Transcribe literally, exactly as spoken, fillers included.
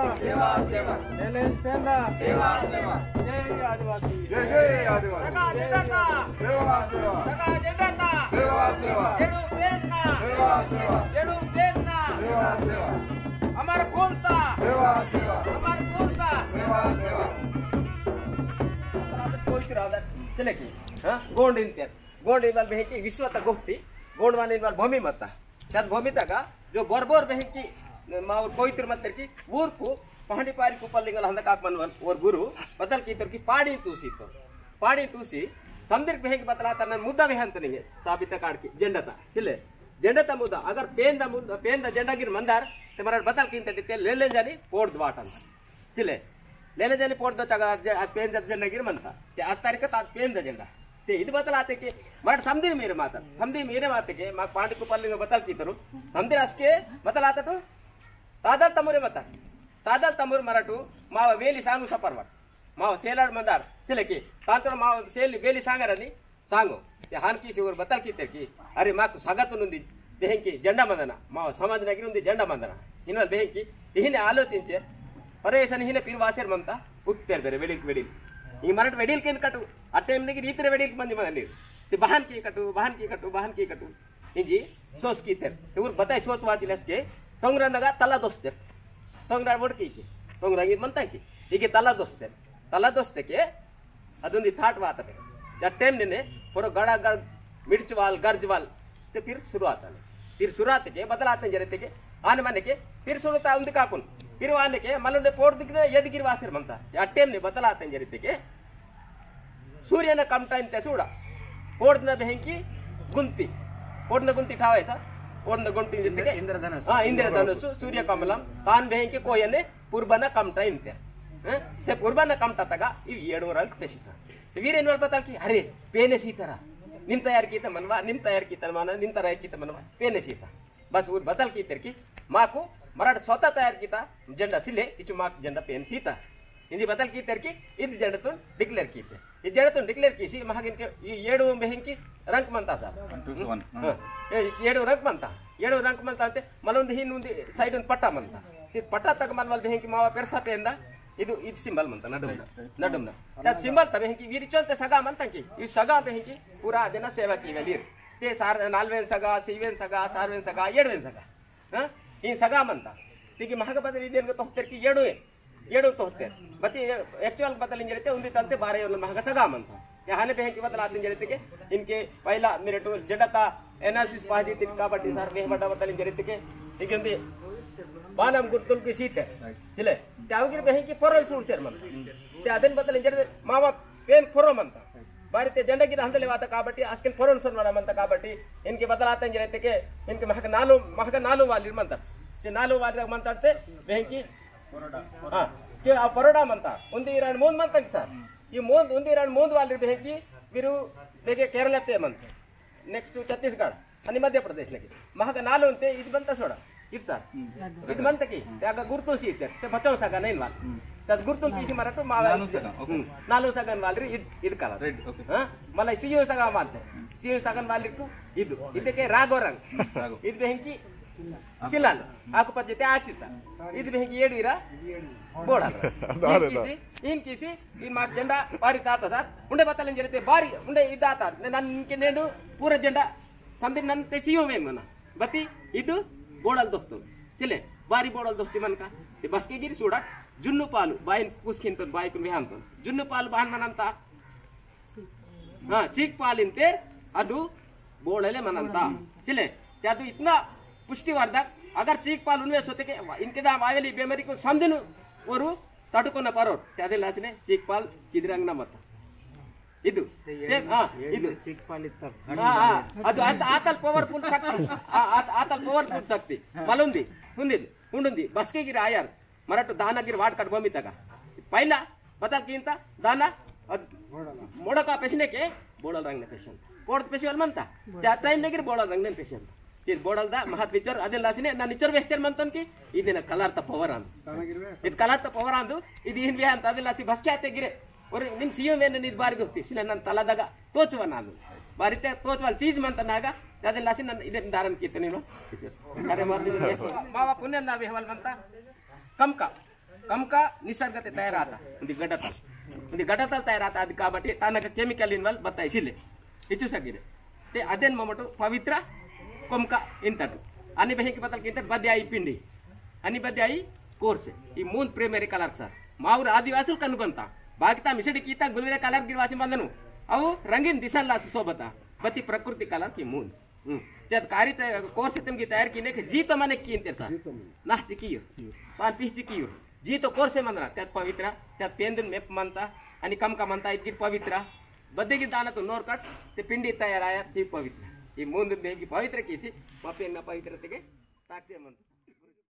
सेवा, सेवा। लेलेंज पेंदा। सेवा, सेवा। जय आदिवासी। जय, जय आदिवासी। सगा जेंडाता। सेवा, सेवा। सगा जेंडाता। सेवा, सेवा। एंडु पेन्ना। सेवा, सेवा। एंडु पेन्ना। सेवा, सेवा। अमर कोलता। सेवा, सेवा। अमर कोलता। सेवा, सेवा। कोई राधा चले की, हाँ? गोंड इंतेर। गोंड इनवाल बेहेंकी विश्वत गोष्ठी, गोंडवान इनवाल भूमि मत्ता। त्यात भूमि तगा, जो बरबोर बेहेंकी, मावोर कोइतुर मत्तेर की, ऊरकु, पहांदी पारी कुपार लिंगल हंदकाक मनवल, ओर गुरु, बतल कीतोर की पाड़ी तूसी तो। पाड़ी तूसी, समदिर बेहेंकी बतलाता नन मुद्दा बेहंत निंगे, साबित काड़की, जेंडाता, सिले। जेंडाता मुद्दा, अगर पेंदा मुद्दा, पेंदा जेंडा गिर मंदार, ते मराट बतल कींतट ते लेले जानी, पोड़ दवाटन। सिले, लेले जानी पोड़ दो चगा, अद पेंदा जेंडा गिर मंता। ते अद तारीख ता अद पेंदा जेंडा। ते इद बतल आते के, मराट समदिर मेरे माता, समदिर मेरे माते के, माक पांडी कुपार लिंग बतल कीतोर, समदिर असके बतल आते तो, तादल तमुरे मता, तादल तमुर मराटु, माव वेली सांगु सपरवाट, माव सेलाड मंदार, सिले के, तांतोर माव सेल वेली सांगरनी, सांगो, ते हान कीसी ओर बतल कीतेर की, अरे माकु सगतुन उंदी, बेहेंकी जेंडा मंदना, माव समाज नगिर उंदी जेंडा मंदना। इनवाल बेहेंकी, इहिने आलोचिंचेर, अरे ऐसा इहिने पीर वासेर मंता, उत्तेर बेरे वेडिल वेडिल। ई मराट वेडिल केन कटु, आ टाइम नगिर इतरे वेडिल मंदी मंदनीर। ते बहन की कटु, बहन की कटु, बहन की कटु। इंजी, सोच कीतेर। ते ओर बताई सोच वातिलेस के, टोंगरा नगा तला दोस्तेर। टोंगरा बोड़ की के, टोंगरा गिर मंता की, इगे तला दोस्तेर। तला दोस्ते के, अदुंदी थाट वातबे। या टेम नेने, पोरो गड़ा गड़ मिर्चवाल, गर्जवाल, ते फिर शुरुआत आने। फिर शुरुआत के, बतल आते जरिते के, आने माने के, फिर शुरुआत उंदी काकुन। फिर वाने के, मलुंडे पोर दिगने, यदगिर वासिर मंता। या टेम ने बतल आते जरिते के, सूर्यन कमटा इंते सूड़ा। पोड़दन बेहेंकी गुंती। पोड़दन गुंती ठावा ऐसा। पोड़दन गुंती जरिते के, इंद्र-, इंद्रधनुष। हाँ, इंद्रधनुष, सूर्य कमलम, तान बेहेंकी कोयने, पुर्बन कमटा इंते। हैं? ते पुर्बन कमटा तगा, इव येड़ो रंग पेसिता। वीर इनवाल बतल की, अरे, पेने सीतरा। निम तयार कीता मनवा, निम तयार कीता मनवा, निम तयार कीता मनवा, पेने सीता। बस ओर बतल कीतेर की, माकु मराट सोता तयार कीता, जेंडा सिले, इचु माक जेंडा पेन सीता। इंजी बतल कीतेर की, इद जेंडातुन declare कीते। इद जेंडातुन declare कीसी, महागिन के, ये येड़ो बेहेंकी रंग मंता सा। One, two, one। हाँ। ये येड़ो रंग मंता। येड़ो रंग मंता अंते, मलुंदी ही नुंदी side उन पट्टा मंता। ते पट्टा तगा मनवाल बेहेंकी मावा पेरसा पेंदा, इदु, इद symbol मंता, नडुमना। Right, right। नडुमना। त्या symbol ता बेहेंकी वीर चोंते सगा मंता की, इव सगा बेहेंकी पूरा अदेना सेवा कीवालीर। ते सार नालवेन सगा, सीवेन सगा, सारवेन सगा, येड़वेन सगा। हाँ? इन सगा मंता। तेकी महक बदल इदेन के तोहतेर की येड़ो है। येड़ो तोहतेर। बती actual बदल इंजरिते उंदी तलते बारह योन महक सगा मंता। या हाने बेहेंकी बदल आते इंजरिते के इनके पहला मेरे तो जेंडाता analysis पाजी तिन काबट्टी सार बेह बड़ा बदल इंजरिते के। इके उंदी बानम गुर्तुल की सीते। Right। सिले। त्यावगिर बेहेंकी पोरोल सूड़तेर मंता। ते अदेन बदल इंजरिते मावा पेन पोरो मंता। बारी ते जेंडा गिर हंदले वाता काबट्टी, अस्किन पोरोन सोन वाला मंता काबट्टी, इनके बतल आते इंजरिते के, इनके महक नालु, महक नालु वालीर मंता। ते नालु वालीर मंता ते, बेहेंकी, हाँ, ते आ परोडा मंता। उंदी इरान मूंद मंता की सार। ये मूंद, उंदी इरान मूंद वालीर बेहेंकी, वीरु बेगे केरला ते मंता। Next to Chhattisgarh. अनि मध्य प्रदेश नगे। महक नालु उंते इद मंता सोड़ा। इद सार। हम्म। इद मंता की, ते अगा गुर्तु सीते, ते बचोन सगा नैन वाल। हम्म। ते गुर्तु तीसी मराटु मावा नालु इद। सगा, OK। हम्म। नालु सगा नैन वाल री इद, इद colour। Red, OK। हाँ? मला सियो सगा मानते। हम्म। सियो सगा नैन वाल री तू इद। इद के रागो रंग। हम्म, रागो। इद बेहेंकी चिलाल। आकु पच्चे ते आचिता। इद बेहेंकी येड़वीरा। बोड़ा। अरे, इन किसी, इन किसी, इन माक जेंडा पारी ताता सार। उंडे बतल इंजरिते बारी, उंडे इद आता। ने नन इनके नेंडु पूरा जेंडा समदिर नन ते सियो वेन मना। बती इद बोड़ल दोस्तु। सिले, बारी बोड़ल दोस्ती मनका। ते बस्के गिर सूड़ा, जुन्नु पालु, बाइन कुस्किंतोन, बाइकुन वेहांतोन। जुन्नु पालु बाहन मनंता। हाँ, चीक पालु इंतेर, अदु बोड़ले मनंता। सिले, ते अदु इतना पुष्टिवर्धक, अगर चीक पालु उनवे सोते के, इनके नाम आवेली बेमारी को समदिन ओरु तटुकोना परोर। ते अदेन लासिने, चीक पालु चिदरंग नमता। इदु। ते ये, ते, हाँ, ये इदु। चीक पालु इत्तर। हाँ, हाँ। अदु आत-, आतल powerful शक्ति। हाँ, आत-, आतल powerful शक्ति। मलुंदी, उंदी, उंडुंदी, बस्के गिर आयर। मराटु दाना गिर वाट कट बमितगा। पहला, बतल किंता, दाना, अद-, मोड़का पेसने के, बोड़ल रंग ने पेसन। कोड़ पेसी वाल मनता। त्या time ने गिर बोड़ल रंग ने पेसन। ते बोड़ल दा, महत बिचर, अदेन लासिने, ना निचर वेहचर मनतोन की, इदेन colour ता power आंदु। इद colour ता power आंदु, इद इन वेहंता, अदेन लासी बस्के आते गिरे। ओर निम सियो मेन निद बारी दोस्ती, सिले नन तला दगा, तोचवा नालु। बारी ते तोचवाल चीज मंता नागा, अदेन लासी नन इदे दारन कीते नीमा। अरे मार दीजिए। मावा पुनेम ना बेहवाल मंता। कमका। कमका निसर्गते तयार आता, उंदी गडतल, उंदी गडतल तयार आता। अदि काबट्टी तानगा chemical involve बत्ताई सिले, इच्चु सगिरे। ते अदेन ममटु पवित्र कोमका इंतटु। अनि बहेंकी बतल किंतटु बद्दे आई पिंडी, अनि बद्दे आई कोरसे। ई मूंद primary colour सार। माउर आदिवासिल कनुगंता। बाकिता मिसडी कीता गुलवेले colour गिर वासी मंदनु। अउ रंगीन दिसन लासी सोबता। बत्ती प्रकृति colour की मूंद। हम्म। त्यात कारी ते कोरसे तुमकी तयार कीनेके जीतो मने कींतेर सार। ना चिकियो। पान पीस चिकियो। जीतो कोरसे मंदना, त्यात पवित्र, त्यात पेंदुन मेप मंता, अनि कमका मंता इतकी पवित्र। बद्दे की दाना तो नोर कट, ते पिंडी तयार आया, ती पवित्र। ई मूंद बेंकी पवित्र कीसी, मा पेन ना पवित्र तेके, ताकसे मंता।